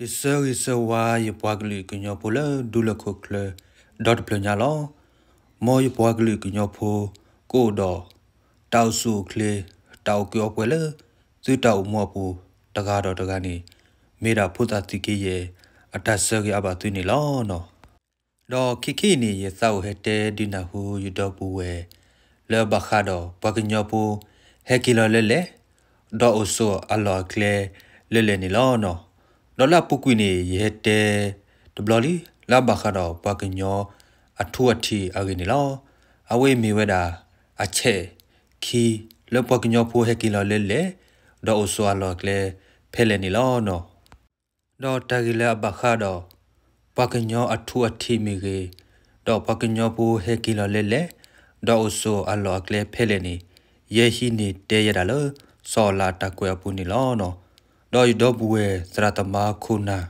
ယဆၢဂ့ၤဆၢဝါယပှၤကလုာ်ကညီဖိလၢဒူလၢၢ်ခိၣ်ချၢ ဒီတဖျၢၣ်ညါလီၤ. မ်ယပှၤကလုာ်ကညီဖိ ကအိၣ်ဒီး တၢ်အိၣ်ဆူၣ်အိၣ်ချ့ တၢ်အိၣ်ကုၢ်အိၣ်ပှဲၤလၢ သုတၢ်အိၣ်မူအပူၤ တဂၤဒီးတဂၤန့ၣ် မ့ၢ်ဒၣ်ဖိသၣ်သုးက့ယဲၢ် အတၢ်ဆၢဂ့ၤအါဘၣ်သုန့ၣ်လီၤ. ဒီးခဲခဲအံၤန့ၣ် ယသးအိၣ်ဟဲတဲဒုးနၢ်ဟူယဒီပုၢ်ဝဲၢ် လၢအဘၣ်ဃးဒီးပှၤကညီဖိ ဟဲက့ၤလီၤလၢလဲၣ်, ဒီးအိၣ်ဆိးအလီၢ်အကျဲလၢလဲၣ်န့ၣ်လီၤ. ဒီးလၢအပူၤကွံာ်န့ၣ် ယဟဲတဲတဘျီလံ လၢအဘၣ်ဃးဒီးပှၤကညီအထူအထံးအဂ့ၢ်န့ၣ်လီၤ. အဝဲအံၤမ့ၢ်ဝဲဒၣ် အဆဲးခံ လၢပှၤကညီဖိဟဲက့ၤလီၤလၢလဲၣ်, ဒီးအိၣ်ဆိးအလီၢ်အကျဲဖဲလဲၣ်န့ၣ်လီၤ. ဒီးတၢ်ဂ့ၢ်လၢအဘၣ်ဃးဒီး ပှၤကညီအထူအထံးမ့ၢ်ဂ့ၤ, ဒီးပှၤကညီဖိဟဲက့ၤလီၤလၢလဲၣ်, ဒီးအိၣ်ဆိးအလီၢ်အကျဲဖဲလဲၣ်န့ၣ် ယဲဟံးန့ၢ်တဲယဲဒၣ်လၢ စီၤအၤလးအတၢ်ကွဲးအပူၤန့ၣ်လီၤ. ဒီးယဒီပုၢ်ဝဲၢ်သရၣ်သမါခိၣ်နၢ်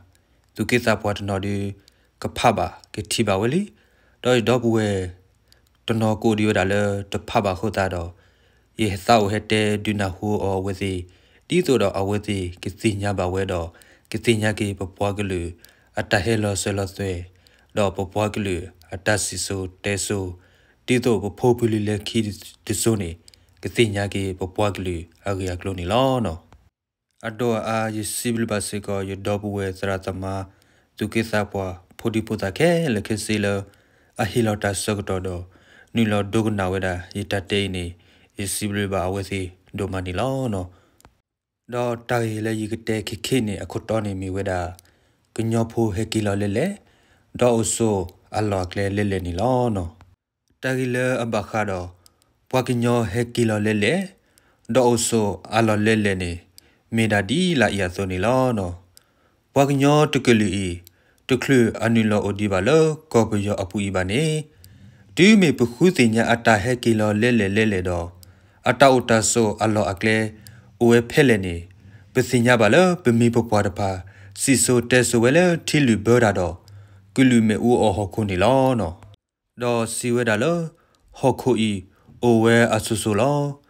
သူၣ်က့သးပှၢ်တနီၤဒီး ကဖးဘၣ်ကထံၣ်ဘၣ်ဝဲလံ. ဒီးယဒီပုၢ်ဝဲၢ် တနီၤကအိၣ်ဒံးဝဲဒၣ်လၢတဖးဘၣ်အဃိသတးဒီး ယသးအိၣ်ဟဲတဲဒုးနၢ်ဟူအီၤအဝဲသ့ၣ် ဒ်သိးဒီးအဝဲသ့ၣ်ကသ့ၣ်ညါဘၣ်ဝဲဒီး ကသ့ၣ်ညါက့ၤပပှၤကလုာ်အတၢ်ဟဲလီၤစၢၤလီၤသွဲၣ်, ဒီးပပှၤကလုာ်အတၢ်စံၣ်စိၤတဲစိၤ, ဒ်သိးပဖိပလံၤလၢခံတစိၤန့ၣ် ကသ့ၣ်ညါက့ၤပပှၤကလုာ်အဂ့ၢ်အကျိၤန့ၣ်လီၤ. အဒိၣ်အအါ ယစံးဘျုးဘၣ်စ့ၢ်ကီး ယဒီပုၢ်ဝဲၢ်သရၣ်သမါ သူၣ်က့သးပှၢ် ဖိဒံဖိသၣ်ခဲလၢာ်ခဲဆ့လၢ အဟ့ၣ်လီၤတၢ်ဆၢကတီၢ်ဒီး နုာ်လီၤဒိကနၣ်ဝဲဒၣ်ယတၢ်တဲအံၤန့ၣ် ယစံးဘျုးဘၣ်အဝဲသ့ၣ်ဒိၣ်မးန့ၣ်လီၤ. ဒီးတၢ်ဂ့ၢ်လၢယကတဲခဲခဲအံၤန့ၣ် အခိၣ်တီန့ၣ်မ့ၢ်ဝဲဒၣ် ကညီဖိဟဲက့ၤလီၤလၢလဲၣ်, ဒီးအိၣ်ဆိးအလီၢ်အကျဲလၢလဲၣ်န့ၣ်လီၤ. တၢ်ဂ့ၢ်လၢအဘၣ်ဃးဒီး ပှၤကညီဟဲက့ၤလီၤလၢလဲၣ်, ဒီးအိၣ်ဆိးအလီၢ်လၢလဲၣ်န့ၣ် မ့ၢ်ဒၣ်ဒ်လာ်အံၤအသိးန့ၣ်လီၤ. ပှၤကညီတကလုာ်အံၤ တချုးအနုာ်လီၤအိၣ်ဒံးဘၣ်လၢကီၢ်ပယီၤအပူၤအံၤဘၣ်န့ၣ် တုၤမ့ၢ်ပဃုသ့ၣ်ညါအတၢ်ဟဲက့ၤလီၤလၢလဲၣ်လဲၣ်လဲၣ်ဒီး အတၢ်အိၣ်တၢ်ဆိးအလီၢ်အကျဲ အိၣ်ဝဲဖဲလဲၣ်န့ၣ် ပသ့ၣ်ညါဘၣ်လၢပမိၢ်ပပၢ်တဖၣ် စံၣ်စိၤတဲစိၤဝဲလၢထံလုၢ်ဘၢတၢ်ဒီး ကလုာ်မ့ၣ်အူအီၣ်ဟီၣ်ခိၣ်န့ၣ်လီၤ. ဒီးစံးဝဲဒၣ်လၢ ဟီၣ်ခိၣ်အံၤအိၣ်ဝဲအစိၤစိၤလီၤ.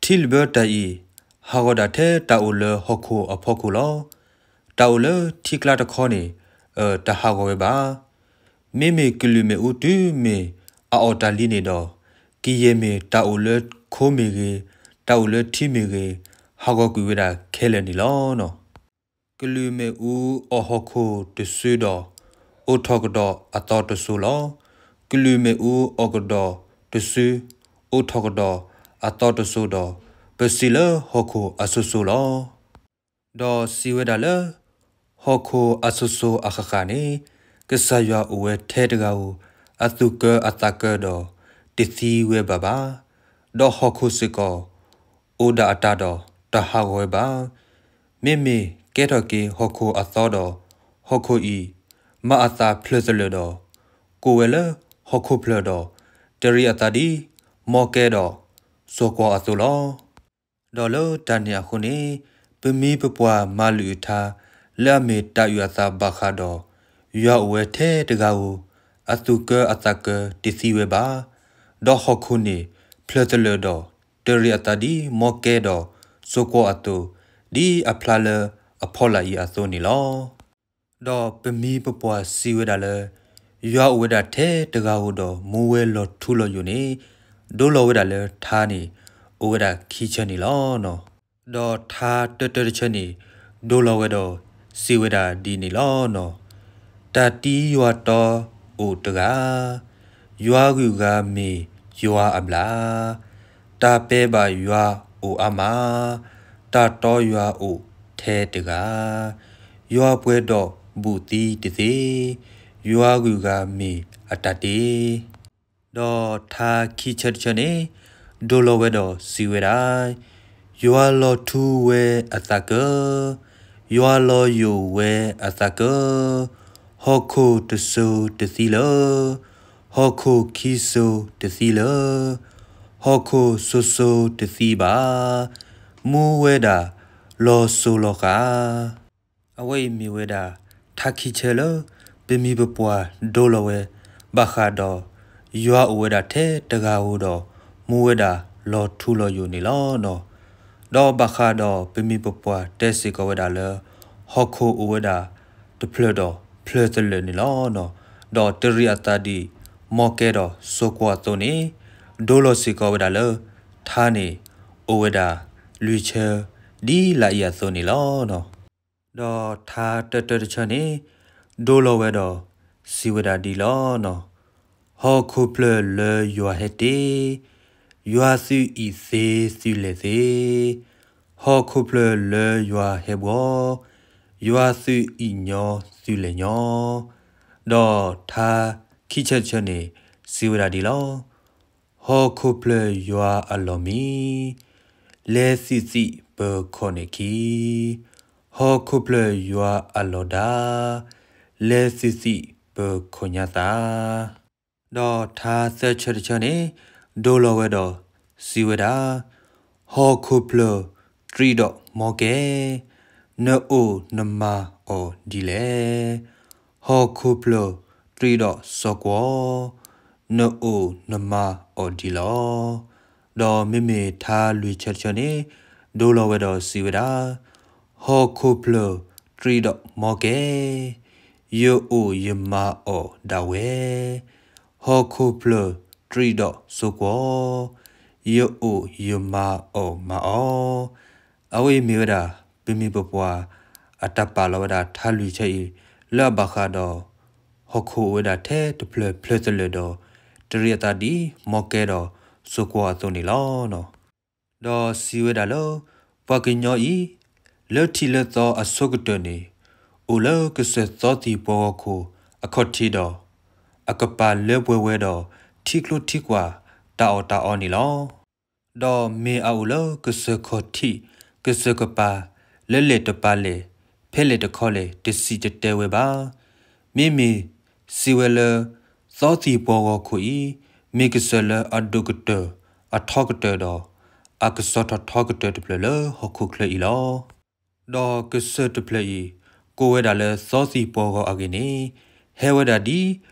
ထံလုၢ်ဘၢတၢ်အံၤ ဟးဂီၤဒၣ်ထဲတၢ်အိၣ်လၢဟီၣ်ခိၣ်အဖီခိၣ်လီၤ. တၢ်အိၣ်လၢထံကျါတခီန့ၣ် တဟးဂီၤဝဲဘၣ်. မ့မ့ၢ်ကလုာ်မ့ၣ်အူတုၤမ့ၢ်အအီၣ်တၢ်လံန့ၣ်ဒီး ကယဲၢ်မ့ၢ်တၢ်အိၣ်လၢခိမ့ၢ်ဂ့ၤ, တၢ်အိၣ်လၢထံမ့ၢ်ဂ့ၤ, ဟးဂီၤကွံာ်ဝဲဒၣ်ခဲလၢာ်န့ၣ်လီၤ. ကလုာ်မ့ၣ်အူအီၣ်ဟီၣ်ခိၣ်တစုဒီး အိၣ်ထီၣ်ကဒီးအသီတစိၤလီၤ. ကလုာ်မ့ၣ်အူအီၣ်ကဒီးတစု, အိၣ်ထီၣ်ကဒီးအသီတစိၤဒီး ပစံးလၢဟီၣ်ခိၣ်အစိၤစိၤလီၤ. ဒီးစံးဝဲဒၣ်လၢ ဟီၣ်ခိၣ်အစိၤစိၤအဃၣ်ဃၣ်န့ၣ် ကစၢ်ယွၤအိၣ်ဝဲထဲတဂၤဧိၤ အသူၣ်ကၢအသးကၢဒီး တသံဝဲဘၣ်ဘၣ်. ဒီးဟီၣ်ခိၣ်စ့ၢ်ကီး အိၣ်ဒၣ်အတၢ်ဒီးတဟးဂီၤဝဲဘၣ်. မ့မ့ၢ်ကဲထီၣ်က့ၤဟီၣ်ခိၣ်အသီဒီး ဟီၣ်ခိၣ်အံၤ မၤအသးဖျၢၣ်သလၢာ်ဒီး ကိးဝဲလၢဟီၣ်ခိၣ်ဖျၢၣ်ဒီး တရံးအသးဒ် မီကဲဒီး စိာ်ကွီၤအသိးလီၤ. ဒီးလၢတၢ်န့ၣ်အဃိန့ၣ် ပမိၢ်ပပၢ်မၤလုၢ်အထါ လၢအမ့ၢ်တၢ်အုၣ်အသးဘၣ်ဃးဒီး ယွၤအိၣ်ဝဲထဲတဂၤဧိၤ အသူၣ်ကၢအသးကၢတသံဝဲဘၣ်. ဒီးဟီၣ်ခိၣ်န့ၣ် ဖျၢၣ်သလၢာ်ဒီး တရံးအသးဒ်မီကဲဒီး စိာ်ကွီၤအသိး, ဒ်အဖျါလၢအဖီလာ်အံၤအသိးန့ၣ်လီၤ. ဒီးပမိၢ်ပပၢ်စံးဝဲဒၣ်လၢ ယွၤအိၣ်ဝဲဒၣ်ထဲတဂၤဧိၤဒီး မူဝဲလီၤထူလီၤယိာ်န့ၣ် ဒိလီၤဝဲဒၣ်လၢထါန့ၣ် အိၣ်ဝဲဒၣ်ခံဆၢန့ၣ်လီၤ. ဒီးထါတၢတၢတဆၢန့ၣ် ဒိလီၤဝဲဒီးစံးဝဲဒၣ်ဒ်န့ၣ်လီၤ. တၢ်တံယွၤတီအိၣ်တဂၤ, ယွၤဂုၤဂၤမ့ၢ်ယွၤအဘျုး, တၢ်ပဲဘၣ်ယွၤအိၣ်အါမး, တၢ်တီယွၤအိၣ်ထဲတဂၤ, ယွၤပှဲၤဒီးဘူးသံတသ့, ယွၤဂုၤဂၤမ့ၢ်အတၢ်တ့ ဒီးထါခံဆၢတဆၢန့ၣ် ဒိလီၤဝဲဒီးစံးဝဲဒၣ်, ယွၤလီၤထူဝဲအသးကၢ, ယွၤလီၤယိာ်ဝဲအသးကၢ, ဟီၣ်ခိၣ်တစိၤတသံလၢ, ဟီၣ်ခိၣ်ခံစိၤတသံလၢ, ဟီၣ်ခိၣ်စိၤစိၤတသံဘၣ်, မူဝဲဒၣ်လီၤစိၤလီၤဃာ် အဝဲအံၤမ့ၢ်ဝဲဒၣ် ထါခံဆၢလၢ ပမိၢ်ပပၢ်ဒိလီၤဝဲ ဘၣ်ဃးဒီး ယွၤအိၣ်ဝဲဒၣ်ထဲတဂၤဧိၤဒီး မူဝဲဒၣ်လီၤထူလီၤယိာ်န့ၣ်လီၤ. ဒီးဘၣ်ဃးဒီးပမိၢ်ပပၢ်တဲစ့ၢ်ကီးဝဲဒၣ်လၢ ဟီၣ်ခိၣ်အိၣ်ဝဲဒၣ် တဖျၢၣ်ဒီးဖျၢၣ်သလၢာ်န့ၣ်လီၤ. ဒီးတရံးအသးဒ်မီကဲဒီးစိကွီၤအသိးန့ၣ်, ဒိလီၤစ့ၢ်ကီးဝဲဒၣ်လၢထါန့ၣ် အိၣ်ဝဲဒၣ်လွံၢ်ဆၢ ဒ်လာ်အံၤအသိးန့ၣ်လီၤ. ဒီးထါတၢတၢတဆၢန့ၣ် ဒိလီၤဝဲဒီးစံးဝဲဒၣ်ဒ်လီၤ. ဟီၣ်ခိၣ်ဖျၢၣ်လၢယွၤဟဲတ့ၢ်, ယွၤသုးအံၣ်သ့သုးလဲၢ်သ့, ဟီၣ်ခိၣ်ဖျၢၣ်လၢယွၤဟဲဘှီ, ယွၤသုးအံၣ်ညီသုးလဲၢ်ညီ. ဒီးထါခံဆၢတဆၢန့ၣ် စံးဝဲဒၣ်ဒ်လီၤ. ဟီၣ်ခိၣ်ဖျၢၣ်ယွၤအလီၢ်မံ, လဲၤသုးသံၣ်ပၢၤခီၣ်န့ၢ်ခံ, ဟီၣ်ခိၣ်ဖျၢၣ်ယွၤအလီၢ်ဒါ, လဲၤသုးသံၣ်ပၢၤခီၣ်ညါသး. ဒီးထါသၢဆၢတဆၢန့ၣ် ဒိလီၤဝဲဒီးစံးဝဲဒၣ်, ဟီၣ်ခိၣ်ဖျၢၣ်တရံးဒီးမီကဲ, နအိၣ်နမၤအီၤဒ်လဲၣ်. ဟီၣ်ခိၣ်ဖျၢၣ်တရံးဒီးစိကွီၤ, နအိၣ်နမၤအီၤဒ်လီၤ. ဒီးမ့မ့ၢ်ထါလွံၢ်ဆၢတဆၢန့ၣ် ဒိလီၤဝဲဒီးစံးဝဲဒၣ်, ဟီၣ်ခိၣ်ဖျၢၣ်တရံးဒီးမီကဲ, ယအိၣ်ယမၤအီၤဒၣ်ဝဲ. ဟီၣ်ခိၣ်ဖျၢၣ်တရံးဒီးစိကွီၤ, ယအိၣ်ယမၤအီၤမၤအီၤ. အဝဲအံၤမ့ၢ်ဝဲဒၣ် ပမ့ၢ်ပပှၤ အတၢ်ပာ်လီၤဝဲဒၣ်ထါလွံၢ်ဆၢအံၤ လၢအဘၣ်ဃးဒီး ဟီၣ်ခိၣ်အိၣ်ဝဲဒၣ်ထဲတဖျၢၣ်ဖျၢၣ်သလၢာ်ဒီး တရံးအသးဒ်မီကဲဒီးစိကွီၤအသိးန့ၣ်လီၤ. ဒီးစံးဝဲဒၣ်လၢ ပှၤကညီအံၤ လၢထံးလၢသီအဆိကတၢၢ်န့ၣ် အိၣ်လၢကစၢၢ်သီသံၣ်ပှီၤဂီၤခိၣ်အခီၣ်ထံးဒီး အကပၤလၢပှဲၤဝဲဒီး ထံကျိထံကွာ်တၢ်အီၣ်တၢ်အီန့ၣ်လီၤ. ဒီးမ့ၢ်အအိၣ်လၢကစၢၢ်ခီၣ်ထံး ကစၢၢ်ကပၤ လၢလဲၣ်တပၤလဲၣ် ဖဲလဲၣ်တခီလဲၣ် တစံးတတဲဝဲဘၣ်. မ့မ့ၢ်စံးဝဲလၢ သီသံၣ်ပှီၤဂီၤခိၣ်အံၤ မ့ၢ်ကစၢၢ်လၢအဒိၣ်ကတၢၢ်အထီကတၢၢ်ဒီး အကစီၤထီၣ်ထီကတၢၢ်တဖျၢၣ်လၢဟီၣ်ခိၣ်ချၢအံၤလီၤ. ဒီးကစၢၢ်တဖျၢၣ်အံၤ ကိးဝဲဒၣ်လၢသီသံၣ်ပှီၤဂီၤအဂ့ၢ်န့ၣ် ဟဲဝဲဒၣ်ဒ်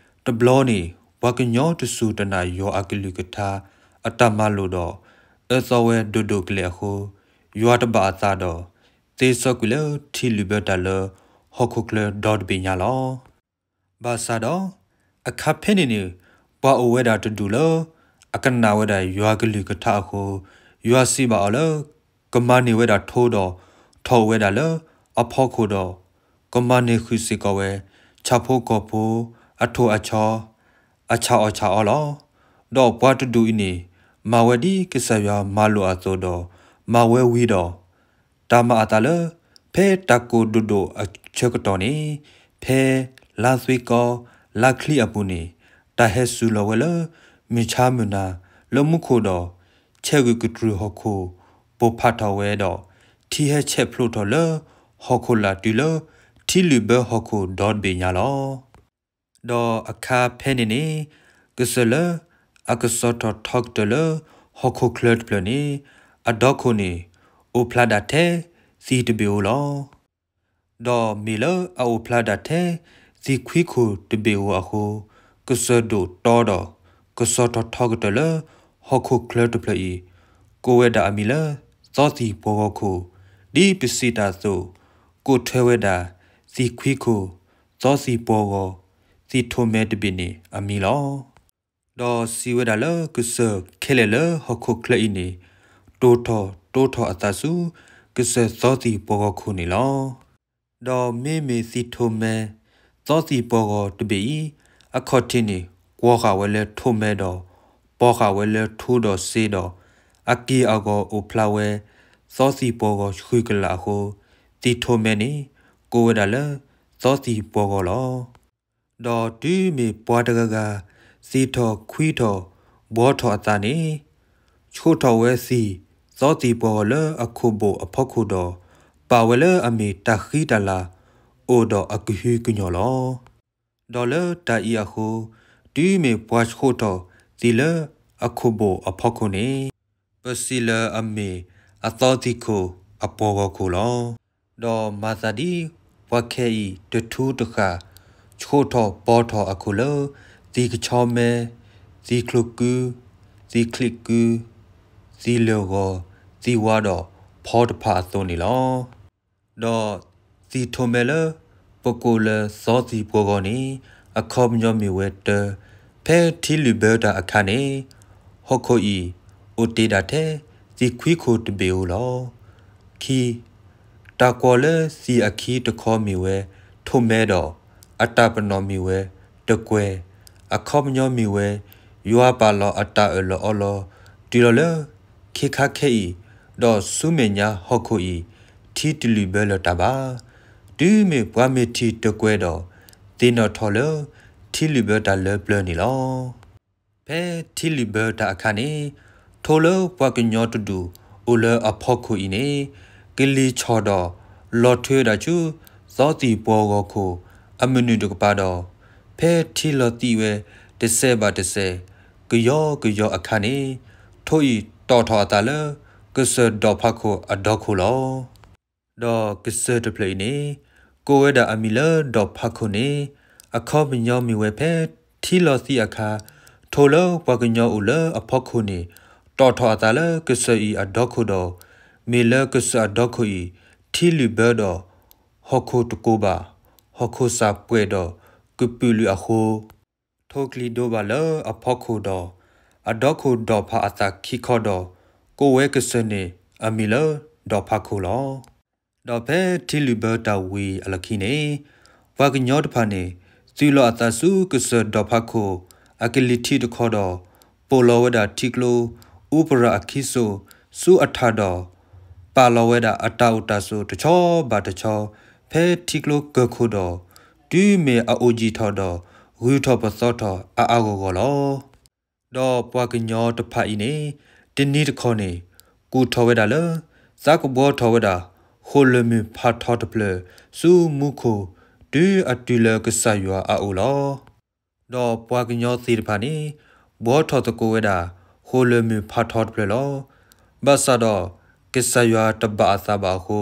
တဘျီန့ၣ် ပှၤကညီတစူၢ်တနာ်ယွၤအကလုၢ်ကထါ အတၢ်မၤလိာ်ဒီး အၢသီဝဲဒိၣ်ဒိၣ်ကလဲာ်အဃိ ယွၤတဘၣ်အသးဒီး သ့စီကွံာ်လၢထံလုာ်ဘၢတၢ်လၢဟီၣ်ခိၣ်ချၢဒီတဘ့ၣ်ညါလီၤ. ဘၣ်ဆၣ်ဒီး အခါဖဲန့ၣ်န့ၣ် ပှၤအိၣ်ဝဲဒၣ်တဒူၣ်လၢ အကနၣ်ဝဲဒၣ်ယွၤကလုၢ်ကထါအဃိ ယွၤစံးဘၣ်အီၤလၢ ကမၤန့ၢ်ဝဲဒၣ်ထိဒီး ထီၣ်ဝဲဒၣ်လၢအဖီခိၣ်ဒီး ကမၤန့ၢ်ဃုာ်စ့ၢ်ကီးဝဲ ဆၣ်ဖိကီၢ်ဖိ အထိၣ်အဆီ အဆၣ်အီၣ်ဆၣ်အီလီၤ. ဒီးပှၤတဒူၣ်အံၤန့ၣ် မၤဝဲဒ်ကစၢ်ယွၤမၤလိာ်အသိးဒီး မၤဝဲဝံၤဒီး တၢ်မၤအသးလၢ ဖဲတၢ်ကိၢ်ဒိၣ်ဒိၣ်အဆၢကတီၢ်န့ၣ် ဖဲလါသွ့ကီ လါချံအပူၤန့ၣ် တၢ်ဟဲစူၤလီၤဝဲလၢ မုၢ်ဆါမုၢ်နၤ လၢမူခိၣ်ဒီး ဆဲးဂုာ်ကတြူၢ်ဟီၣ်ခိၣ် ပိၢ်ဖးထီၣ်ဝဲဒီး ထံဟဲဆဲးဖျိးထီၣ်လၢဟီၣ်ခိၣ်လာ်တုၤလၢ ထံလုာ်ဘၢဟီၣ်ခိၣ်ဒီတဘ့ၣ်ညါလီၤ. ဒီးအခါဖဲန့ၣ်န့ၣ် ကစၢၢ်လၢအကစီၤထီၣ်ထီကတၢၢ်လၢဟီၣ်ခိၣ်ချၢတဖျၢၣ်န့ၣ် အဒီခိၣ်န့ၣ် အိၣ်ဖျါဒၣ်ထဲသံးတဘ့ၣ်ဧိၤလီၤ. ဒီးမ့ၢ်လၢအအိၣ်ဖျါဒၣ်ထဲသံးခွံခိၣ်တဘ့ၣ်ဧိၤအဃိ ကစၢၢ်ဒိၣ်တီဒီး ကစီၤထီၣ်ထီကတၢၢ်လၢဟီၣ်ခိၣ်ချၢတဖျၢၣ်အံၤ ကိးဝဲဒၣ်အမံၤလၢ သီသံၣ်ပှီၤဂီၤခိၣ်, ဒ်ပစံးတၢ်အသိး ကိးထွဲဝဲဒၣ်သံးခွံခိၣ်, သီသံၣ်ပှီၤဂီၤ, သံးထိးမဲတဘ့ၣ်န့ၣ်အမံၤလီၤ. ဒီးစံးဝဲဒၣ်လၢကစၢၢ်ခဲလၢာ်လၢဟီၣ်ခိၣ်ချၢအံၤန့ၣ် တိၢ်ထီၣ်တိၢ်ထီၣ်အသးဆူ ကစၢၢ်သီသံၣ်ပှီၤဂီၤခိၣ်န့ၣ်လီၤ. ဒီးမ့မ့ၢ်သံးထိးမဲ သီသံၣ်ပှီၤဂီၤတဘ့ၣ်အံၤ အခီၣ်ထံးန့ၣ် ကွီၤဃာ်ဝဲလၢထိးမဲဒီး ပီၤဃာ်ဝဲလၢထူဒီးစ့ဒီး အက့ၢ်အဂီၤအိၣ်ဖျါဝဲ သီသံၣ်ပှီၤဂီၤဃုာ်ကလာ်အဃိ သံးထိးမဲန့ၣ် ကိးဝဲဒၣ်လၢ သီသံၣ်ပှီၤဂီၤလီၤ. ဒီးတုၤမ့ၢ်ပှၤတဂၤဂၤ သံးထီၣ်ခွံထီၣ် ဘှီထီၣ်အသးန့ၣ် ဆှိးထီၣ်ဝဲသံး သီသံၣ်ပှီၤဂီၤလၢအခိၣ်ဘိၣ်အဖီခိၣ်ဒီး ပာ်ဝဲလၢအမ့ၢ်တၢ်ဃံတၢ်လၤ အိၣ်ဒီးအကဟုကညီၢ်လီၤ. ဒီးလၢတၢ်အံၤအဃိ တုၤမ့ၢ်ပှၤဆှိးထီၣ်သံးလၢအခိၣ်ဘိၣ်အဖီခိၣ်န့ၣ် ပစံးလၢအမ့ၢ်အသီသံၣ်ခိၣ်အပှီၤဂီၤခိၣ်လီၤ. ဒီးမၤသးဒ်ပှၤခဲအံၤတထူတဃာ် ဆှိးထီၣ်ပီၤထီၣ်အခိၣ်လၢ သံးကဆီမဲ, သံးချိၣ်ကု, သံးချံးကု, သံးလၢၢ်ဂီၤ, သံးဝါဒီးဖီတဖၣ်အသိးန့ၣ်လီၤ. ဒီးသံးထိးမဲလၢ ပကိးလၢသီသံၣ်ပှီၤဂီၤန့ၣ် အခီပညီမ့ၢ်ဝဲတၢ, ဖဲထံလုၢ်ဘၢတၢ်အခါန့ၣ် ဟီၣ်ခိၣ်အံၤ အိၣ်တ့ၢ်ဒၣ်ထဲသံၣ်ခွံခိၣ်တဘ့ၣ်ဧိၤလီၤ. ခံ, တၢ်ကွီၢ်လၢသံၣ်အခံတခီမ့ၢ်ဝဲထိၣ်မဲဒီး အတၢ်ပနီၣ်မ့ၢ်ဝဲတကွဲၤ, အခီပညီမ့ၢ်ဝဲ ယွၤပာ်လီၤအတၢ်အၢၣ်လီၤအီလီၤ တုၤလီၤလၢ ခ့ခါခဲအံၤ, ဒီးဆူမဲာ်ညါဟီၣ်ခိၣ်အံၤ ထံတလုၢ်ဘၢလၢၤတၢ်ဘၣ်. တုၤမ့ၢ်ပှၤမ့ၢ်ထံၣ်တကွဲၤဒီး သ့ၣ်နီၣ်ထီၣ်လၢ ထံလုၢ်ဘၢတၢ်လၢပျၢၤန့ၣ်လီၤ. ဖဲထံလုၢ်ဘၢတၢ်အခါန့ၣ် ထိၣ်လၢပှၤကညီတဒူၣ်အိၣ်လၢအဖီခိၣ်အံၤန့ၣ် ကလံၤဆီၣ်ဒီး လီၤထွဲဝဲဒၣ်ဆူ သီသံၣ်ပှီၤဂီၤခိၣ် အမနုၤတကပၤဒီး ဖဲထံလီၤသံးဝဲ တစဲးဘၣ်တစဲး ကယီကယီအခါန့ၣ် ထိၣ်အံၤတီၣ်ထီၣ်အသးလၢ ကစၢၢ်ဒိးဖးခိၣ်အဒီခိၣ်လီၤ. ဒီးကစၢၢ်တဖျၢၣ်အံၤန့ၣ် ကိးဝဲဒၣ်အမံၤလၢဒိးဖးခိၣ်န့ၣ် အခီပညီမ့ၢ်ဝဲဖဲထံလီၤသံးအခါ ထိၣ်လၢပှၤကညီအိၣ်လၢအဖီခိၣ်န့ၣ် တီၣ်ထီၣ်အသးလၢကစၢၢ်အံၤအဒီခိၣ်ဒီး မ့ၢ်လၢကစၢၢ်အဒီခိၣ်အံၤ ထံလုၢ်ဘၢဒီး ဟီၣ်ခိၣ်တကိးဘၣ်, ဟီၣ်ခိၣ်စၢ်ပှဲၤဒီးကပုာ်လုာ်အဃိ ထိၣ်ကလံၤဒိဘၣ်လၢအဖီခိၣ်ဒီး အဒီခိၣ်ဒိးဖးအသးခံခီဒီး ကိးဝဲကစၢၢ်န့ၣ်အမံၤလၢဒိးဖးခိၣ်လီၤ. ဒီးဖဲထံလုၢ်ဘၢတၢ်ဝံၤအလီၢ်ခံန့ၣ် ပှၤကညီတဖၣ်န့ၣ် သုးလီၤအသးဆူကစၢၢ်ဒိးဖးခိၣ် အကလံၤထံးတခီဒီး ပိာ်လီၤဝဲဒၣ်ထံကျိ အူပရၤအခံစိးဆူအထးဒီး ပာ်လီၤဝဲဒၣ်အတၢ်အိၣ်တၢ်ဆိးတဆီဘၣ်တဆီ ဖဲထံကျိကၢၢ်ခိၣ်ဒီး တုၤမ့ၢ်အအိၣ်ယံာ်ထီၣ်ဒီး ဂုၤထီၣ်ပသီထီၣ်အါအါဂီၢ်ဂီၢ်လီၤ. ဒီးပှၤကညီတဖၣ်အံၤန့ၣ် တနံၤတခီန့ၣ် ကူၣ်ထီၣ်ဝဲဒၣ်လၢ သးကဘှီထီၣ်ဝဲဒၣ် ဃိၣ်လၢၢ်မုၢ်ဖးထီတဖျၢၣ် ဆူမူခိၣ် တုၤအတုၤလၢကစၢ်ယွၤအအိၣ်လီၤ. ဒီးပှၤကညီသ့ၣ်တဖၣ်န့ၣ် ဘှီထီၣ်သကိးဝဲဒၣ် ဃိၣ်လၢၢ်မုၢ်ဖးထီတဖျၢၣ်လီၤ. ဘၣ်ဆၣ်ဒီး ကစၢ်ယွၤတဘၣ်အသးဘၣ်အဃိ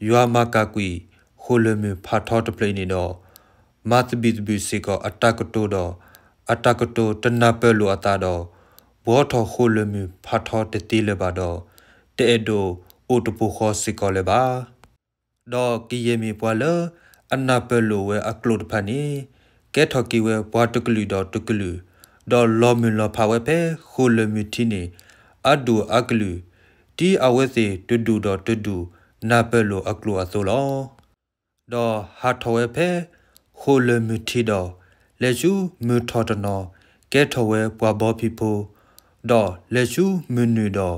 ယွၤမၤကၢ်ကွံာ် ဃိၣ်လၢၢ်မုၢ်ဖးထီတဖျၢၣ်အံၤန့ၣ်ဒီး မၤသဘံၣ်သဘုၣ်စ့ၢ်ကီးအတၢ်ကတိၤဒီး အတၢ်ကတိၤတနၢ်ပၢၢ်လိာ်အသးဒီး ဘှီထီၣ်ဃိၣ်လၢၢ်မုၢ်ဖးထီတသ့လၢၤဘၣ်ဒီး တအဲၣ်ဒိးအိၣ်တပူၤဃီစ့ၢ်ကီးလၢၤဘၣ်. ဒီးကယဲၢ်မ့ၢ်ပှၤလၢအနၢ်ပၢၢ်လိာ်ဝဲအကျိာ်တဖၣ်န့ၣ် ကဲထီၣ်က့ၤဝဲပှၤတကလုာ်ဒီးတကလုာ်, ဒီးလီၤမုၢ်လီၤဖးဝဲဖဲဃိၣ်လၢၢ်မုၢ်ထံန့ၣ် အါဒူၣ်အါကလုာ်, ဒ်အဝဲသ့ၣ်တဒူၣ်ဒီးတဒူၣ် နၢ်ပၢၢ်လိာ်အကျိာ်အသိးလီၤ. ဒီးဟးထီၣ်ဝဲဖဲ ဃိၣ်လၢၢ်မုၢ်ထံဒီး လဲၤဆူမုၢ်ထီၣ်တနီၤ ကဲထီၣ်ဝဲပှၤဘီဖံးဖိ, ဒီးလဲၤဆူမုၢ်နုာ်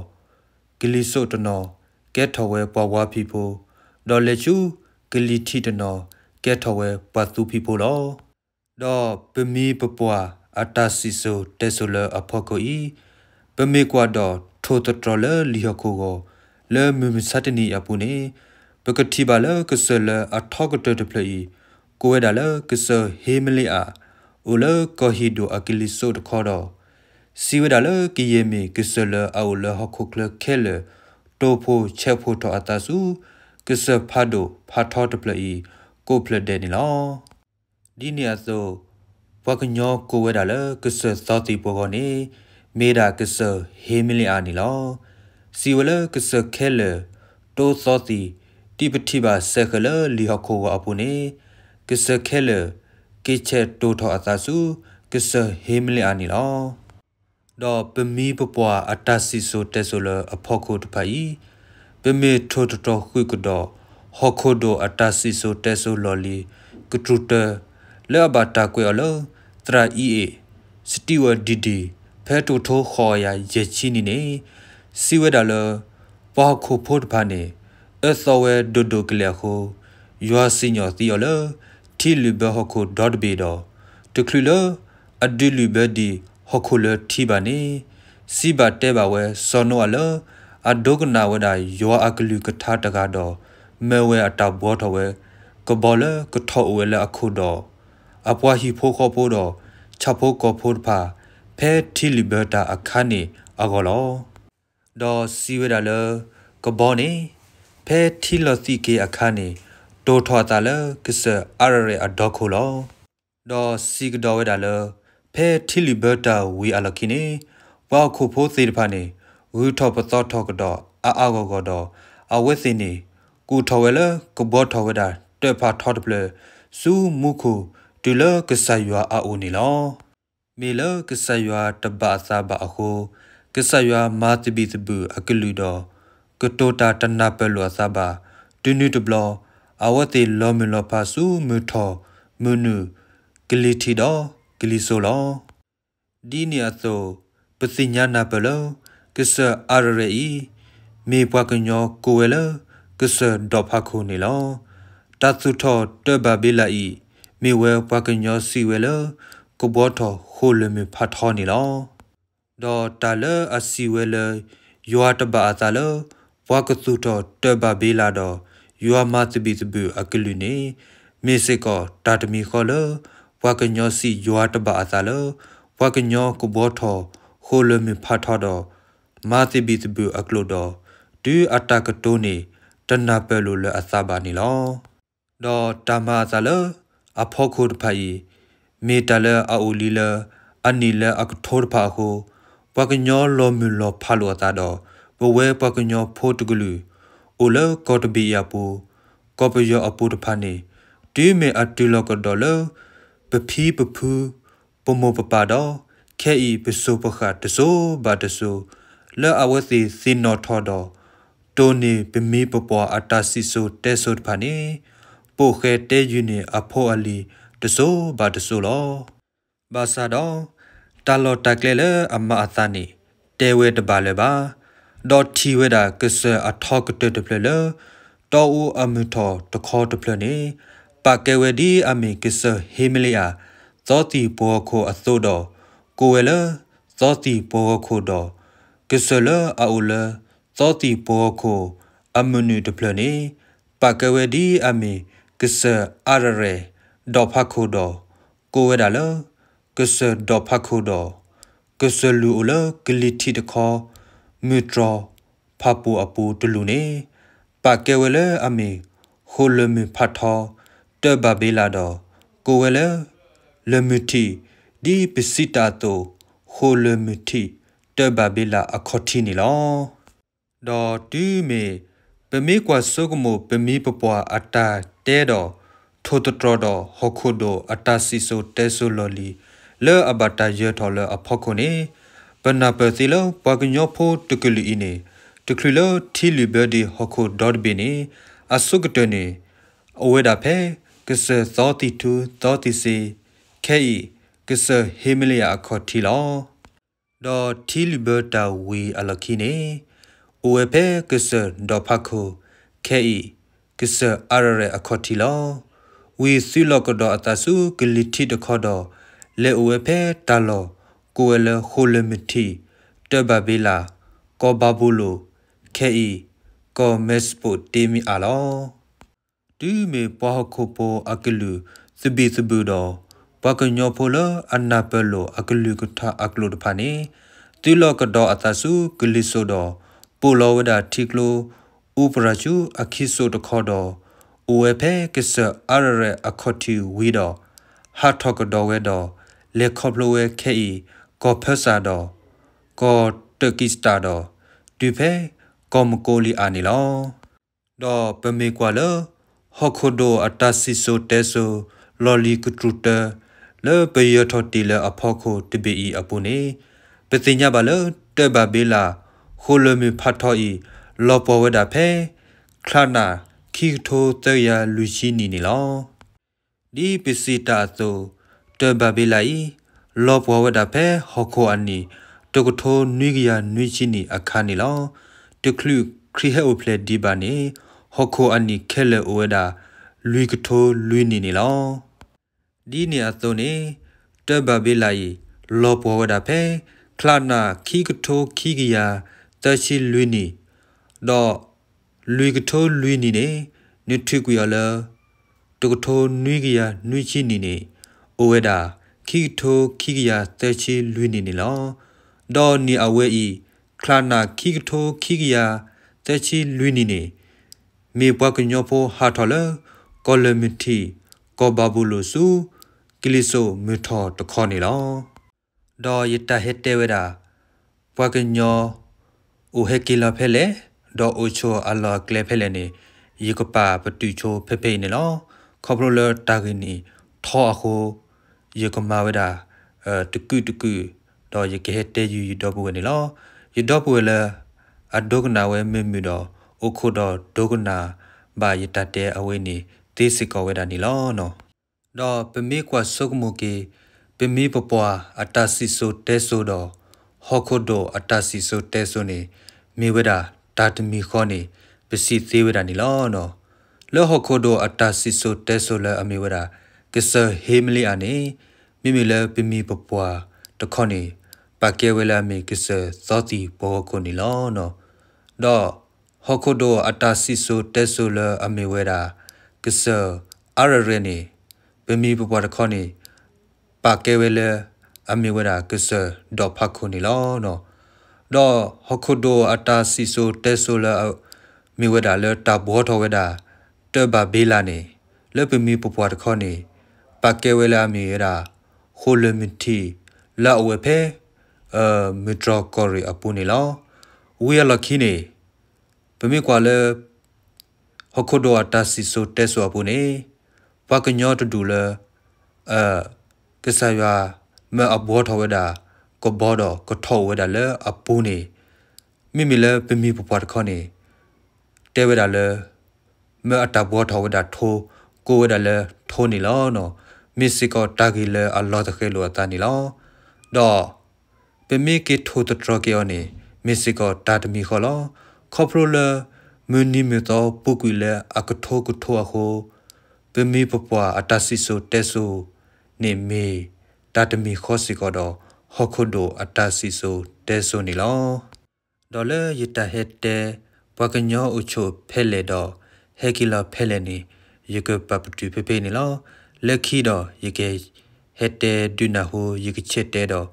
ဒီး ကလံၤစိးတနီၤ ကဲထီၣ်ဝဲပှၤဝါဖံးဖိ, ဒီးလဲၤဆူကလံၤထံးတနီၤ ကဲထီၣ်ဝဲပှၤသူဖံးဖိလီၤ. ဒီးပမံၤပပှၢ်အတၢ်စံၣ်စိၤတဲစိၤလၢအဖီခိၣ်အံၤ, ပမ့ၢ်ကွၢ်ဒီးထိၣ်သတြီၤလၢလံာ်ဟီၣ်ခိၣ်ဂီၤ လၢမုၢ်မဆါတနံၤအံၤအပူၤန့ၣ်, ပကထံၣ်ဘၣ်လၢကစၢၢ်လၢအထီကတၢၢ်တဖျၢၣ်အံၤ ကိးဝဲဒၣ်လၢကစၢၢ်ဟ့မလ့အး, အိၣ်လၢကီၢ်ဟံၣ်ဒိၣ်အကလံၤစိးတခီဒီး, စံးဝဲဒၣ်လၢကယဲၢ်မ့ၢ်ကစၢၢ်လၢအအိၣ်လၢဟီၣ်ခိၣ်ချၢခဲလၢာ် တိၢ်ဖှိၣ်ဆဲးဖှိၣ်ထီၣ်အသးဆူ ကစၢၢ်ဖးဒိၣ်ဖးထီတဖျၢၣ်အံၤ ကိးဖျၢၣ်ဒဲးန့ၣ်လီၤ. ဒ်န့ၣ်အသိး, ပှၤကညီကိးဝဲဒၣ်လၢကစၢၢ်သီသံၣ်ပှီၤဂီၤန့ၣ် မ့ၢ်ဒၣ်ကစၢၢ်ဟ့မလ့အးန့ၣ်လီၤ. စံးဝဲလၢကစၢၢ်ခဲလၢာ် တိၢ်သီသံၣ် ဒ်ပထံၣ်ဘၣ်စဲဃဲၤလၢလံာ်ဟီၣ်ခိၣ်ဂီၤအပူၤန့ၣ်, ကစၢၢ်ခဲလၢာ် က့ၤဆဲးတိၢ်ထီၣ်အသးဆူ ကစၢၢ်ဟ့မလ့အးန့ၣ်လီၤ. ဒီးပမံၤပပှၢ်အတၢ်စံၣ်စိၤတဲစိၤလၢအဖီခိၣ်တဖၣ်အံၤ, ပမ့ၢ်ထိၣ်သတြီၤဃုာ်ကဒီး ဟီၣ်ခိၣ်ဒိၣ်အတၢ်စံၣ်စိၤတဲစိၤလီၢ်လံၤ ကတြူၢ်တၢ လၢအဘၣ်တၢ်ကွဲးအီၤလၢ သရၣ်အံၤအ့ၣ် စတံဝၢၣ်ဒံၣ်ဒံၣ် ဖဲတကထိဃိးကယၤယဲၢ်ဆံနံၣ်န့ၣ် စံးဝဲဒၣ်လၢ ပှၤဟီၣ်ခိၣ်ဖိတဖၣ်န့ၣ် အၢသီဝဲဒိၣ်ဒိၣ်ကလဲာ်အဃိ, ယွၤစံၣ်ညီၣ်သံအီၤလၢ ထံလုၢ်ဘၢဟီၣ်ခိၣ်ဒီတဘ့ၣ်ဒီး တချုးလၢအဒုးလုၢ်ဘၢဒံးဟီၣ်ခိၣ်လၢထံဘၣ်န့ၣ်, စံးဘၣ်တဲဘၣ်ဝဲစီၤနိအၤလၢ အဒိကနၣ်ဝဲဒၣ်ယွၤအကလုၢ်ကထါတဂၤဒီး မၢဝဲအတၢ်ဘှီထီၣ်ဝဲ ကဘီလၢကထီၣ်အိၣ်ဝဲလၢအခိၣ်ဒီး အပှၤဟံၣ်ဖိဃီဖိဒီး ဆၣ်ဖိကီၢ်ဖိတဖၣ် ဖဲထံလုၢ်ဘၢတၢ်အခါန့ၣ်အဂီၢ်လီၤ. ဒီးစံးဝဲဒၣ်လၢ ကဘီန့ၣ် ဖဲထံလီၤသံးက့ၤအခါန့ၣ် တိၢ်ထီၣ်အသးလၢကစၢၢ်အါရရဲၣ်အဒီခိၣ်လီၤ. ဒီးစံးကဒီးဝဲဒၣ်လၢ ဖဲထံလုၢ်ဘၢတၢ်ဝံၤအလီၢ်ခံန့ၣ် ပှၤဟီၣ်ခိၣ်ဖိသ့ၣ်တဖၣ်န့ၣ် ဂုၤထီၣ်ပသီထီၣ်ကဒီးအါအါဂီၢ်ဂီၢ်ဒီး အဝဲသ့ၣ်န့ၣ် ကူၣ်ထီၣ်ဝဲလၢကဘှီထီၣ်ဝဲဒၣ်တၢၣ်ဖးထီတဖျၢၣ် ဆူမူခိၣ်တုၤလၢကစၢ်ယွၤအအိၣ်န့ၣ်လီၤ. မ့ၢ်လၢကစၢ်ယွၤတဘၣ်အသးဘၣ်အဃိ, ကစၢ်ယွၤမၤသဘံၣ်သဘုၣ်အကလုၢ်ဒီး ကတိၤတၢ်တနၢ်ပၢၢ်လိာ်အသးဘၣ်, တုၤနုၤတဘျီ အဝဲသ့ၣ်လီၤမုၢ်လီၤဖးဆူမုၢ်ထီၣ်မုၢ်နုာ် ကလံၤထံးဒီးကလံၤစိးလီၤ. ဒ်န့ၣ်အသိး, ပသ့ၣ်ညါနၢ်ပၢၢ်လၢ ကစၢၢ်အၤရရဲၣ်အံၤ မ့ၢ်ပှၤကညီကိးဝဲလၢ ကစၢၢ်ဒီးဖးခိၣ်န့ၣ်လီၤ. တၢ်သူၣ်ထီၣ်တၢၢ်ဘၣ်ဘ့လးအံၤ မ့ၢ်ဝဲပှၤကညီစံးဝဲလၢ ကဘှီထီၣ်ဃိာ်လၢၢ်မုၢ်ဖးထီန့ၣ်လီၤ. ဒီးတၢ်လၢအစံးဝဲလၢ ယွၤတဘၣ်အသးလၢ ပှၤကသူၣ်ထီၣ်တၢၢ်ဘၣ်ဘ့လးဒီး ယွၤမၤသဘံၣ်သဘုၣ်အကလုၢ်န့ၣ် မ့ၢ်စ့ၢ်ကီးတၢ်တမံၤဃီလၢ ပှၤကညီစံးယွၤတဘၣ်အသးလၢ ပှၤကညီကဘှီထီၣ်ဃိာ်လၢၢ်မုၢ်ဖးထီဒီး မၤသဘံၣ်သဘုၣ်အကျိာ်ဒီး တုၤအတၢ်ကတိၤန့ၣ် တနၢ်ပၢၢ်လိာ်လၢအသးဘၣ်န့ၣ်လီၤ. ဒီးတၢ်မၤအသးလၢအဖီခိၣ်တဖၣ်အံၤ မ့ၢ်တၢ်လၢအအိၣ်လံလၢအနံၣ်လၢအကထိတဖၣ်အဃိ, ပှၤကညီလီၤမုၢ်လီၤဖးလိာ်အသးဒီး ပဝဲပှၤကညီဖိတကလုာ် အိၣ်လၢကီၢ်တဘ့ၣ်အံၤအပူၤ, ကီၢ်ပယီၤအပူၤတဖၣ်န့ၣ် တုၤမ့ၢ်အတုၤလီၤကဒီးလၢ ပဖံပဖု ပမိၢ်ပပၢ်ဒီး ခဲအံၤပစိၤပဃၢ်တစိၤဘၣ်တစိၤ လၢအဝဲသ့ၣ်သ့ၣ်နီၣ်ထီၣ်ဒီး တိၢ်န့ၢ်ပမိၢ်ပပၢ်အတၢ်စံၣ်စိၤတဲစိၤတဖၣ်န့ၣ် ပိာ်ဃဲတဲယုၢ်န့ၢ်အဖိအလံၤတစိၤဘၣ်တစိၤလီၤ. ဘၣ်ဆၣ်ဒီး တၢ်လီၢ်တၢ်ကျဲလၢအမၤအသးန့ၣ် တဲဝဲတဘၣ်လၢၤဘၣ်. ဒီးထံၣ်ဝဲဒၣ်ကစၢၢ်အထီကတၢၢ်တဖျၢၣ်လၢ တီအူအမုၢ်ထီၣ်တခီတဖျၢၣ်န့ၣ် ပာ်ကဲဝဲဒ်အမ့ၢ်ကစၢၢ်ဟ့မလယၤ သီသံၣ်ပှီၤခိၣ်အသိးဒီး ကိးဝဲလၢ သီသံၣ်ပှီၤခိၣ်ဒီး ကစၢၢ်လၢအအိၣ်လၢ သီသံၣ်ပှီၤခိၣ်အမုၢ်နုာ်တဖျၢၣ်န့ၣ် ပာ်ကဲဝဲဒ်အမ့ၢ် ကစၢၢ်အါရရဲၣ် ဒီးဖးခိၣ်ဒီး ကိးဝဲဒၣ်လၢ ကစၢၢ်ဒီးဖးခိၣ်ဒီး ကစၢၢ်လုၢ်အိၣ်လၢကလံၤထံးတခီ မုၢ်တြီၤဖးပူၤအပူၤတလူၢ်န့ၣ် ပာ်ကဲဝဲလၢအမ့ၢ် ဃိာ်လၢၢ်မုၢ်ဖးထီ တၢၢ်ဘၣ်ဘ့လးဒီး ကိးဝဲလၢ လၢၢ်မုၢ်ထံး ဒ်ပစံးတၢ်အသိး ဃိာ်လၢၢ်မုၢ်ထံး တၢၢ်ဘၣ်ဘ့လးအခီၣ်ထံးန့ၣ်လီၤ. ဒီးတုၤမ့ၢ် ပမ့ၢ်ကွၢ်ဆိကမိၣ်ပမိၢ်ပပၢ်အတၢ်တဲဒီး ထိၣ်သတြီၤဒီးဟီၣ်ခိၣ်ဒိၣ်အတၢ်စံၣ်စိၤတဲစိၤလီၢ်လံၤ လၢအဘၣ်တၢ်ယၢၤထီၣ်လၢအဖီခိၣ်န့ၣ် ပနၢ်ပၢၢ်သ့လၢပှၤကညီဖိတကလုာ်အံၤန့ၣ် တချုးလၢထံလုၢ်ဘၢဒံးဟီၣ်ခိၣ်ဒီတဘ့ၣ်န့ၣ် အဆိကတၢၢ်န့ၣ် အိၣ်ဝဲဒၣ်ဖဲ ကစၢၢ်သီသံၣ်ထူသီသံၣ်စ့ ခဲအံၤ ကစၢၢ်ဟ့မလယၤအခီၣ်ထံးလီၤ. ဒီးထံလုၢ်ဘၢတၢ်ဝံၤအလီၢ်ခံန့ၣ် အိၣ်ဝဲဖဲကစၢၢ်ဒီးဖးခိၣ် ခဲအံၤ ကစၢၢ်အါရရဲၣ်အခီၣ်ထံးလီၤ. ဝံၤသုးလီၢ်ကဒီးအသးဆူကလံၤထံးတခီဒီး လဲၤအိၣ်ဝဲဖဲတၢ်လီၢ်ကိးဝဲလၢဃိာ်လၢၢ်မုၢ်ထံး တၢၢ်ဘၣ်ဘ့လး ကီၢ်ဘၤဘူလိၣ် ခဲအံၤ ကီၢ်မဲၢ်စပိးတ့မ့ၢ်အါလီၤ. တုၤမ့ၢ်ပှၤဟီၣ်ခိၣ်ဖိအကလုၢ်သဘံၣ်သဘုၣ်ဒီး ပှၤကညီဖိလၢအနၢ်ပၢၢ်လိာ်အကလုၢ်ကထါအကျိာ်တဖၣ်န့ၣ် သုးလီၢ်ကဒီးအသးဆူကလံၤစိးဒီး ပိာ်လီၤဝဲဒၣ်ထံကျိ အူပရၤၡူအခံစိးတခီဒီး အိၣ်ဝဲဖဲကစၢၢ်အါရရဲၣ်အခီၣ်ထံးဝံၤဒီး ဟးထီၣ်ကဒီးဝဲဒီး လဲၤခီဖျိဝဲခဲအံၤ ကီၢ်ဖၢစၢ်ဒီး ကီၢ်တၢၣ်ကံစတၢ်ဒီး တုၤဖဲကီၢ်မကိလံအၤန့ၣ်လီၤ. ဒီးပမ့ၢ်ကွၢ်လၢ ဟီၣ်ခိၣ်ဒိၣ်အတၢ်စံၣ်စိၤတဲစိၤ လီၢ်လံၤကတြူၢ်တၢ လၢပယၢၤထီၣ်တ့ၢ်လၢအဖီခိၣ်တဘ့ၣ်အံၤအပူၤန့ၣ် ပသ့ၣ်ညါဘၣ်လၢ တၢၢ်ဘၣ်ဘ့လး ဃိာ်လၢၢ်မုၢ်ဖးထီအံၤ လီၤပှီၢ်ဝဲဒၣ်ဖဲ ချါနၣ်ခံကထိသၢကယၤလွံၢ်ဆံနံၣ်န့ၣ်လီၤ. ဒ်ပစံးတၢ်အသိး တၢၢ်ဘၣ်ဘ့လးအံၤ လီၤပှီၢ်ဝဲဒၣ်ဖဲဟီၣ်ခိၣ်အနံၣ် တကထိနွံကယၤနွံဆံနံၣ်အခါန့ၣ်လီၤ. တချုးခရံာ်ဟဲအိၣ်ဖျဲၣ်ဒံးဘၣ်န့ၣ် ဟီၣ်ခိၣ်အနံၣ်ခဲလၢာ်အိၣ်ဝဲဒၣ် လွံၢ်ကထိလွံၢ်နံၣ်န့ၣ်လီၤ. ဒ်န့ၣ်အသိးန့ၣ် တၢၢ်ဘၣ်ဘ့လးအံၤ လီၤပှီၢ်ဝဲဒၣ်ဖဲ ချါနၣ်ခံကထိခံကယၤသၢဆံလွံၢ်နံၣ်, ဒီးလွံၢ်ကထိလွံၢ်နံၣ်န့ၣ် နထုးကွံာ်အီၤလၢ တကထိနွံကယၤနွံဆံနံၣ်န့ၣ် အိၣ်ဝဲဒၣ် ခံကထိခံကယၤသၢဆံလွံၢ်နံၣ်န့ၣ်လီၤ. ဒီးနံၣ်အဝဲအံၤ ချါနၣ်ခံကထိခံကယၤသၢဆံလွံၢ်နံၣ်န့ၣ် မ့ၢ်ပှၤကညီဖိဟးထီၣ်လၢ ကီၢ်လၢၢ်မုၢ်ထံး ကီၢ်ဘၤဘူလိၣ်ဆူ ကလံၤစိးမုၢ်ထီၣ်တခီန့ၣ်လီၤ. ဒီးယတၢ်ဟဲတဲဝဲဒၣ် ပှၤကညီ အိၣ်ဟဲက့ၤလီၤဖဲလဲၣ်, ဒီးအိၣ်ဆိးအလီၢ်အကျဲဖဲလဲၣ်န့ၣ် ယကပာ်ပတုာ်ဆိဖဲဖဲအံၤန့ၣ်လီၤ. ခီဖျိလၢတၢ်ဂ့ၢ်န့ၣ်ထီအဃိ ယကမၤဝဲဒၣ် တကုာ်တကုာ် ဒီးယကဟဲတဲယုာ်ယဒီပုၢ်ဝဲၢ်န့ၣ်လီၤ. ယဒီပုၢ်ဝဲၢ်လၢ အဒိကနၣ်ဝဲမုာ်မုာ်ဒီး အိၣ်ခိးဒီးဒိကနၣ်ဘၣ်ယတၢ်တဲအဝဲန့ၣ် သ့စ့ၢ်ကီးဝဲဒၣ်န့ၣ်လီၤ. ဒီးပမ့ၢ်ကွၢ်ဆိကမိၣ်က့ၤ ပမံၤပပှၢ်အတၢ်စံၣ်စိၤတဲစိၤဒီး ဟီၣ်ခိၣ်ဒိၣ်အတၢ်စံၣ်စိၤတဲစိၤန့ၣ် မ့ၢ်ဝဲဒၣ်တၢ်တမံၤဃီန့ၣ် ပစံးသ့ဝဲဒၣ်န့ၣ်လီၤ. လၢဟီၣ်ခိၣ်ဒိၣ်အတၢ်စံၣ်စိၤတဲစိၤလၢအမ့ၢ်ဝဲဒၣ် ကစၢၢ်ဟ့မလ့အၤန့ၣ် မ့မ့ၢ်လၢပမံၤပပှၢ်တခီန့ၣ် ပာ်ကဲဝဲလၢအမ့ၢ်ကစၢၢ်သီသံၣ်ပှီဂီၢ်ခိၣ်န့ၣ်လီၤ. ဒီးဟီၣ်ခိၣ်ဒိၣ်အတၢ်စံၣ်စိၤတဲစိၤလၢအမ့ၢ်ဝဲဒၣ် ကစၢၢ်အါရရဲၣ်န့ၣ် ပမံၤပပှၢ်တခီန့ၣ် ပာ်ကဲဝဲလၢ အမ့ၢ်ဝဲဒၣ်ကစၢၢ်ဒီးဖးခိၣ်န့ၣ်လီၤ. ဒီးဟီၣ်ခိၣ်ဒိၣ်အတၢ်စံၣ်စိၤတဲစိၤလၢ မ့ၢ်ဝဲဒၣ်လၢတၢ်ဘှီထီၣ်ဝဲဒၣ် တၢ်ဘၤဘ့လးန့ၣ် လၢပမံၤပပှၢ်တခီန့ၣ် ပာ်ကဲဝဲလၢအမ့ၢ်ဝဲဒၣ် ဃိၣ်လၢၢ်မုၢ်ထံး လၢအအိၣ်ဝဲဖဲ မုၢ်တြီၢ်ကီၢ်ရ့ၣ်အပူၤန့ၣ်လီၤ. ဝံၤအလီၢ်ခံန့ၣ် ပမ့ၢ်ကွၢ်လၢ ဟီၣ်ခိၣ်ဒိၣ်အတၢ်စံၣ်စိၤတဲစိၤအပူၤန့ၣ် ပှၤကညီတဒူၣ်လၢ ကစၢ်ယွၤမၢအဘှီထီၣ်ဝဲဒၣ် ကဘီဒီးကထီၣ်အိၣ်ဝဲဒၣ်လၢအပူၤန့ၣ် မ့မ့ၢ်လၢပမံၤပပှၢ်တခီန့ၣ် တဲဝဲဒၣ်လၢ မၢအတၢ်ဘှီထီၣ်ဝဲဒၣ်ထိ ကိးဝဲဒၣ်လၢထိန့ၣ်လီၤ. မ့ၢ်စ့ၢ်ကီးတၢ်ဂ့ၢ်လၢအလီၤသဃဲၤလိာ်အသးန့ၣ်လီၤ. ဒီး ပမ့ၢ်က့ၤထိၣ်သတြီၤက့ၤအီၤန့ၣ် မ့ၢ်စ့ၢ်ကီးတၢ်တမံၤဃီလီၤ. ခီဖျိလၢ မုၢ်နံၤမုၢ်သီပူၤကွံာ်လၢအကထိကထိအဃိ ပမံၤပပှၢ်အတၢ်စံၣ်စိၤတဲစိၤန့ၣ်မ့ၢ် တၢ်တမံၤဃီစ့ၢ်ကီးဒီး ဟီၣ်ခိၣ်ဒိၣ်အတၢ်စံၣ်စိၤတဲစိၤန့ၣ်လီၤ. ဒီးလၢယတၢ်ဟဲတဲ ပှၤကညီအိၣ်ဆိးဖဲလဲၣ်ဒီး ဟဲက့ၤလီၤဖဲလဲၣ်န့ၣ် ယကပာ်ပတုာ်ဖဲဖဲန့ၣ်လီၤ. လၢခံဒီး ယကဟဲတဲဒုးနၢ်ဟူ ယကဆဲးတဲဒီး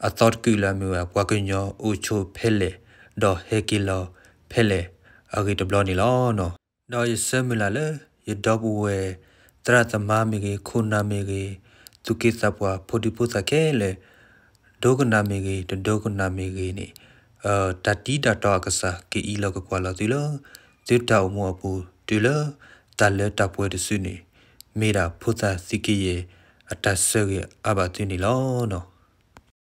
အသီတကုာ်လၢအမ့ၢ်ဝဲ ပှၤကညီအိၣ်ဆိးဖဲလဲၣ် ဒီးဟဲက့ၤလီၤဖဲလဲၣ် အဂ့ၢ်တဘျီန့ၣ်လီၤ. ဒီးယဆၢမုၢ်လၢ်လၢ ယဒီပုၢ်ဝဲၢ် သရၣ်သမါမ့ၢ်ဂ့ၤ ခိၣ်နၢ်မ့ၢ်ဂ့ၤ သူၣ်က့သးပှၢ် ဖိဒံဖိသၣ်ခဲလၢာ် ဒိကနၣ်မ့ၢ်ဂ့ၤ တဒိကနၣ်မ့ၢ်ဂ့ၤန့ၣ် တၢ်တံၤတၢ်တီအကစၢ် ကအံးလီၤကကွၢ်လီၤသုလၢ သုတၢ်အိၣ်မူအပူၤ တုၤလၢတၢ်လၢတၢ်ပှဲၤတစုန့ၣ် မ့ၢ်ဒၣ်ဖိသၣ်သံကယဲၢ် အတၢ်ဆၢဂ့ၤအါဘၣ်သုန့ၣ်လီၤ.